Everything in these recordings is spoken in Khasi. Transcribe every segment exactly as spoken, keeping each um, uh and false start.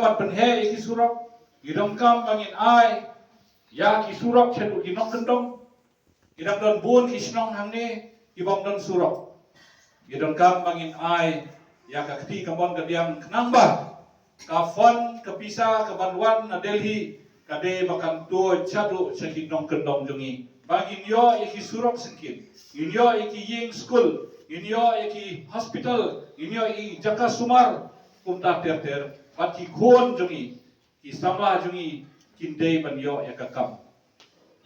Ban pynheh ïa ki surok, ngi donkam ba ngin ai ïa ki surok shaduh ki nongkyndong. Ki dang don bun ki shnong hangne ki bym don surok. Ngi donkam ba ngin ai ïa ka kti kamon kadiang khnang ba ka fund, ka pisa ka ban wan na Delhi ka dei ba kan tuid shaduh sha ki nongkyndong jong ngi, ba ngin ïoh ïa ki surok syngkien, ngin ïoh ïa ki ïing skul, ngin ïoh ïa ki hospital, ngin ïoh ïa ki jaka sumar kumta ter ter, bad ki khun jong ngi, ki samla jong ngi kin dei ban ïoh ïa ka kam.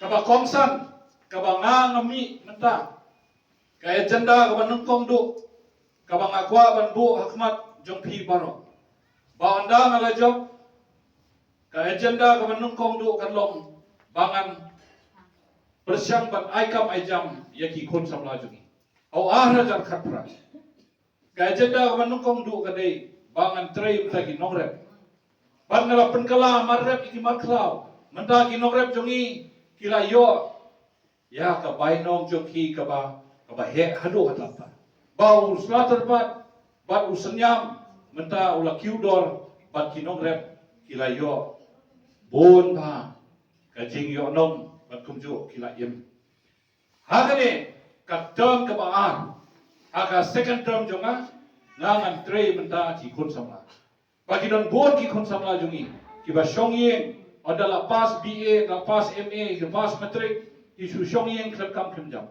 Kaba kongsan, kaba nga nga mih mynta, ka agenda kaba nyngkong duh kaba nga kwah ban buh ha khmat jong phi baroh, ba ynda nga la jop, ka agenda kaba nyngkong duh kan long ba ngan pyrshang ban ai kam ai jam ïa ki khun samla jong ngi ha u ar hajar khatphra. Ka agenda kaba nyngkong duh ka dei ba ngan trei mynta ki nongrep. Bad nga la pynkylla mar rep ïa ki mar khlaw. Mynta ki nongrep jong ngi ki la ïoh ïa ka bainong jong ki kaba, kaba heh haduh katta katta. Ba u Slatterbad bad u Synñiam mynta u la kiew dor, bad ki nongrep ki la ïoh bun bha ka jingïohnong bad kumjuh ki la im. Ha kane ka term kaba ar, ha ka second term jong nga, nga ngan trei mynta ki khun samla. Ba ki don bun ki khun samla jong ngi kiba shong ïing, ynda la pass B A, la pass M A, la pass matric, ki shu shong ïing khlem kam khlem jam.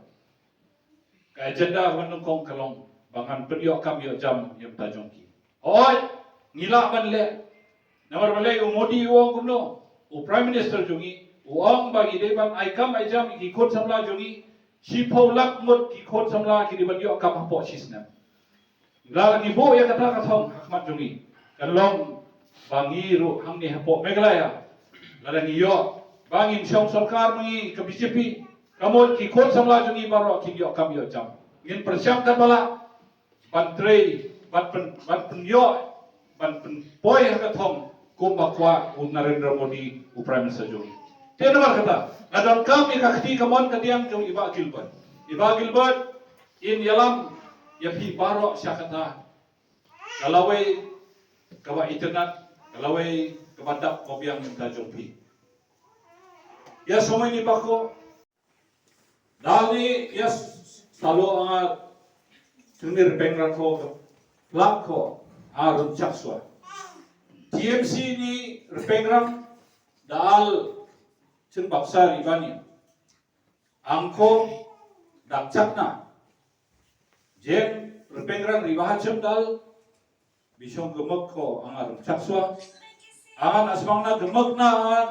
Ka agenda kaba nyngkong ka long ba ngan pynïoh kam ïoh jam ïa mynta jong ki. Hooid, ngi lah ban leh. Namar balei u Modi u ong kumno? U Prime Minister jong ngi u ong ba ngi dei ban ai kam ai jam ïa ki khun samla jong ngi. Shiphew lak ngut ki khun samla ki dei ban ïoh kam hapoh shi snem. Lada ngi buh ïa kata ka thong ha khmat jong ngi, kan long ba ngi ruh hangne hapoh Meghalaya, lada ngi ïoh ba ngin shong sorkar ma ngi ka B J P, ka mut ki khun samla jong ngi baroh kin ïoh kam ïoh jam. Ngin pyrshang katba lah ban trei, ban pyn, ban pynïoh, ban pynpoi ha ka thong kumba kwah u Narendra Modi, u Prime Minister jong ngi. Te namar kata nga donkam ïa ka kti kamon kadiang jong i Bah Gilbert. I Bah Gilbert, in ïalam ïa phi baroh sha kata ka lawei kaba itynnad, ka lawei kaba dap ba biang mynta jong phi. Ïa, sngewbha ni ba ko dal ni, ïa, salo anga chyngnir pengrang ko, plak ko, a run chak swa. T M C ni repengrang dal chynbaksa ribani. Angko dak chakna. Jen repengrang ribaha chym dal bishong gemek ko anga run chak swa. Anga na smang na gemek na anga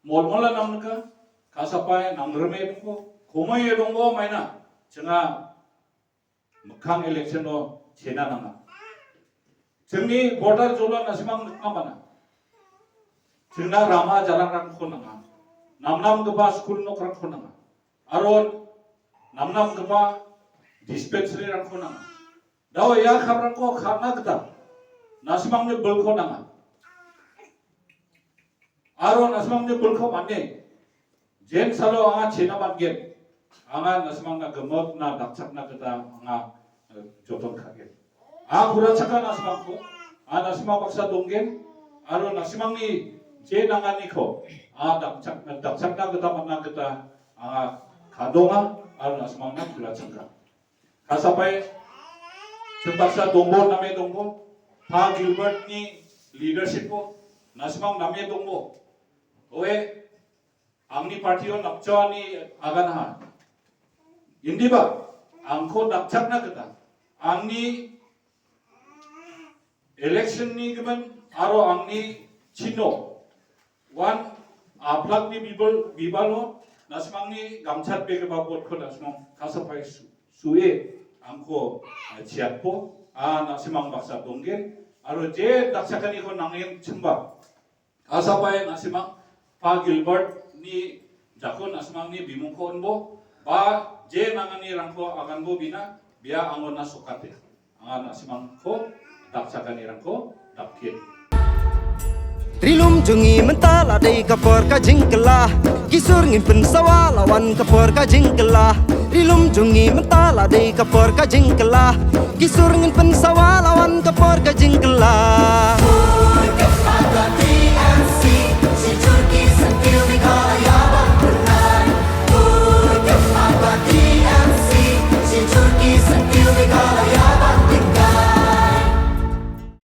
mol mol na nang ka ka sapai nang reme ko. Kumai dong bo mai na chenga mekhang election o chena nanga. Chengni border jolo na simang nukma bana. Chengna rama jalang rang khon nanga. Nam nam keba school nok rang khon nanga. Aron nam nam keba dispensary rang khon nanga. Daw ya kham rang ko khana keta. Na simang ni bel khon nanga. Aron na simang ni bel khon mane. Jen salo anga chena ban gen. Anga na simang na gemot na dakchak na keta anga, eh, joton kha gen. A khura chaka na simang ko. A na simang baksa dong gen. Aro na simang ni jen anga ni ko. A dakchak na, dakchak na keta man na keta anga khadonga. Aro na simang na khura chaka. Ka sapai chynbaksa dongbo name dongbo. Pa Gilbert ni leadership bo. Na simang name dongbo. Oe, angni party on napcha ni agan ha. Indi ba, angko dakchak na keta. Angni election ni gemen aro angni chino. Wan aplak ni bibal, bibalo, na simang ni gamchat be keba bot ko na simang ka sapai su, sue, angko, eh, chiat po, a na simang baksa donggen, aro je dakchak ni ko nangin chimba. Ka sapai na simang pa Gilbert ni jakon na simang ni bimung ko unbo, ba je nangani rangko agan bo bina, bia angon na sokate. Anga na simang ko, dakchak ani rangko, dakkin. Ri lum jong ngi mynta la dei ka por ka jingkylla. Ki sur ngin pynsawa la wan ka por ka jingkylla. Ri lum jong ngi mynta la dei ka por ka jingkylla. Ki sur ngin pynsawa la wan ka por ka jingkylla.